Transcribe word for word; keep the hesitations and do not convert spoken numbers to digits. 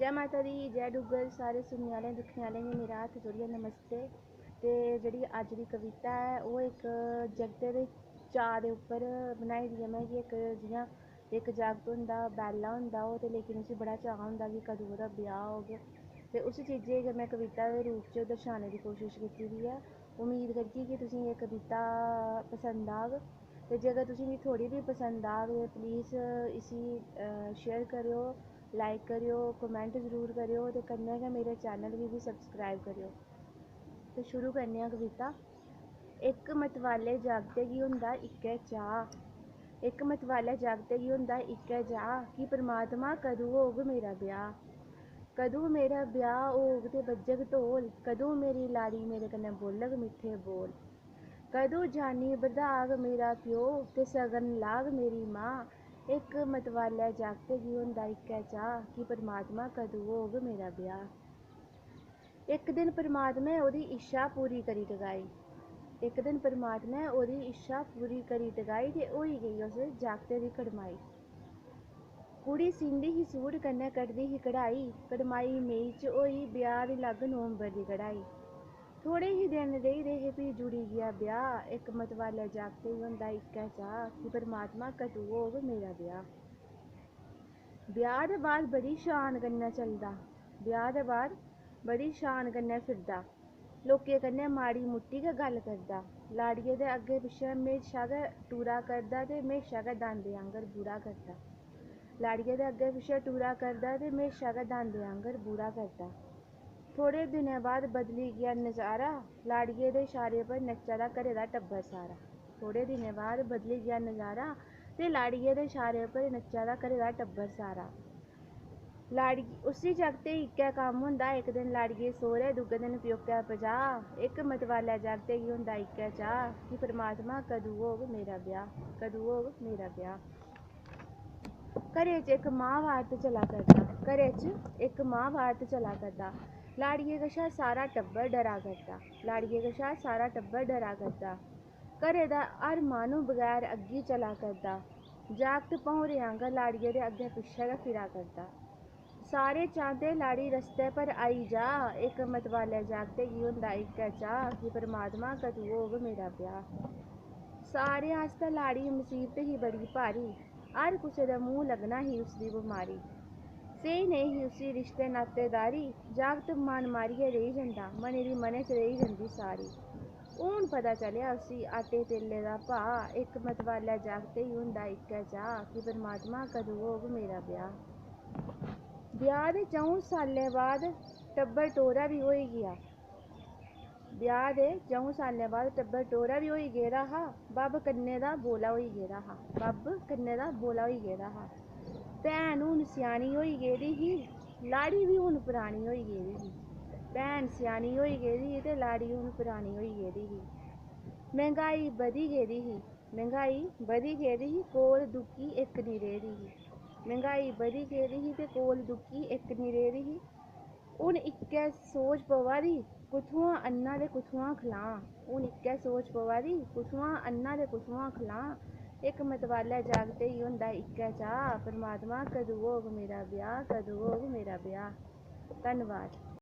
जै माता दी, जै डुग्गर। सारे सुनने आह्लें, दिक्खने आह्लें गी मेरा हत्थ जोड़ियै नमस्ते। ते जेह्ड़ी अज्ज दी कविता ऐ, ओह् इक जागतै दे चाऽ दे उप्पर बनाई दी ऐ में, कि इक, जि'यां इक जागत होंदा, बैल्ला होंदा ओह्, ते लेकिन उसी बड़ा चाऽ होंदा कि कदूं ओह्दा ब्याह् होग। ते उस चीजै गी में कविता दे रूप च दर्शाने दी कोशश कीती दी ऐ। उम्मीद करगी कि तुसें गी एह् कविता पसंद आग। ते जेकर तुसें गी थोह्ड़ी बी पसंद आग ते प्लीज इसी, अ, शेयर करेओ, लाइक करेओ, कमेंट जरूर करेओ ते कन्नै गै मेरे चैनल गी बी सब्सक्राइब करेओ। ते शुरू करने आं कविता। इक मतवाले जागतै गी होंदा इक्कै चाऽ, इक मतवाले जागतै गी होंदा इक्कै चाऽ कि परमात्मा कदूं होग मेरा ब्याह्। कदूं मेरा ब्याह् होग ते बज्जग ढोल, कदूं मेरी लाड़ी मेरे कन्नै बोलग मिट्ठे बोल। कदूं जानी बधाग मेरा प्यो ते सगन लाग मेरी मां। इक मतवालै जागतै गी होंदा इक्कै चाऽ कि परमात्मा कदूं होग मेरा ब्याह्। इक दिन परमात्मै ओह्दी इच्छा पूरी करी टकाई। इक दिन परमात्मै ओह्दी इच्छा पूरी करी टकाई ते होई गेई उस जागतै दी कड़माई। कुड़ी सींदी ही सूट कन्नै कढदी ही कढ़ाई, कड़माई मेई च होई, ब्याह् दी लग्ग नवंबर दी कढ़ाई। थोह्ड़े ही दिन रेही दे हे, फ्ही जुड़ी गेआ ब्याह्। इक मतवालै जागतै गी होंदा इक्कै चाऽ कि परमात्मा कदूं होग मेरा ब्याह्। ब्याह् दे बाद बड़ी शान कन्नै चलदा, ब्याह् दे बाद बड़ी शान कन्नै फिरदा, लोकें कन्नै माड़ी मुट्टी गै गल्ल करदा। लाड़िये दे अग्गें पिच्छें म्हेशा गै टूरा करदा ते म्हेशा गै दांदे आंगर बूढ़ा करदा। लाड़िये दे अग्गें पिच्छें टूरा करदा ते म्हेशा गै दांदे आंगर बूढ़ा करदा। थोह्ड़े दिनें बाद बदली गेआ नजारा, लाड़िये दे इशारे पर नच्चा दा घरै दा टब्बर सारा। थोह्ड़े दिनें बाद बदली गेआ नजारा ते लाड़िये दे इशारे पर नच्चा दा घरै दा टब्बर सारा। लाड़ी, उसी जागतै गी इक्कै कम्म होंदा, इक दिन लाड़िये सौह्रै, दूए दिन प्योकै पजाऽ। इक मतवालै जागतै गी होंदा इक्कै चाऽ कि परमात्मा कदूं होग मेरा ब्याह्, कदूं होग मेरा ब्याह्। घरै च इक महाभारत चला करदा, घरै च इक महाभारत चला करदा। लाड़िये कशा सारा टब्बर डरा करदा, लाड़िये कशा सारा टब्बर डरा करदा। घरै दा हर माह्नू बगैर अग्गी चला करदा। जागत भौंरे आंगर लाड़िये दे अग्गें पिच्छें गै फिरा करदा। सारे चांह्दे लाड़ी रस्तै पर आई जा, इक मतवालै जागतै गी होंदा इक्कै चाऽ कि परमात्मा कदूं होग मेरा ब्याह्। सारें आस्तै लाड़ी मसीबत ही बड़ी भारी, हर कुसै दे मूंह् लग्गना ही उसदी बमारी। सेही नेईं ही उसी रिश्ते नातेदारी, जागत मन मारियै रेही जंदा, मनै दी मनै च रेही जंदी सारी। हून पता चलेआ उसी आटे तेले दा भाऽ, इक मतवालै जागतै गी होंदा इक्कै चाऽ कि परमात्मा कदूं होग मेरा ब्याह्। ब्याह् दे च'ऊं साल्लें बाद टब्बर टोरा बी होई गेआ। ब्याह् दे च'ऊं साल्लें बाद टब्बर टोरा बी होई गेदा हा, बब्ब कन्नै दा बोला होई गेदा हा, बब्ब कन्नै दा बोला होई गेदा हा। भैन हून स्यानी होई गेदी ही, लाड़ी बी हून परानी होई गेदी ही। भैन स्यानी होई गेदी ही ते लाड़ी हून परानी होई गेदी ही। मैंह्गाई बधी गेदी ही, मैंह्गाई बधी गेदी ही, कोल दुक्की इक निं रेह् दी ही। मैंह्गाई बधी गेदी ही ते कोल दुक्की इक निं रेह् दी ही। हून इक्कै सोच पवा दी, कुत्थुआं आह्न्नां ते कुत्थुआं खलां। हून इक्कै सोच पवा दी, कुत्थुआं आह्न्नां ते कुत्थुआं खलां। इक मतवालै जागतै गी होंदा इक्कै चाऽ, परमात्मा कदूं होग मेरा ब्याह्, कदूं होग मेरा ब्याह्। धन्नवाद।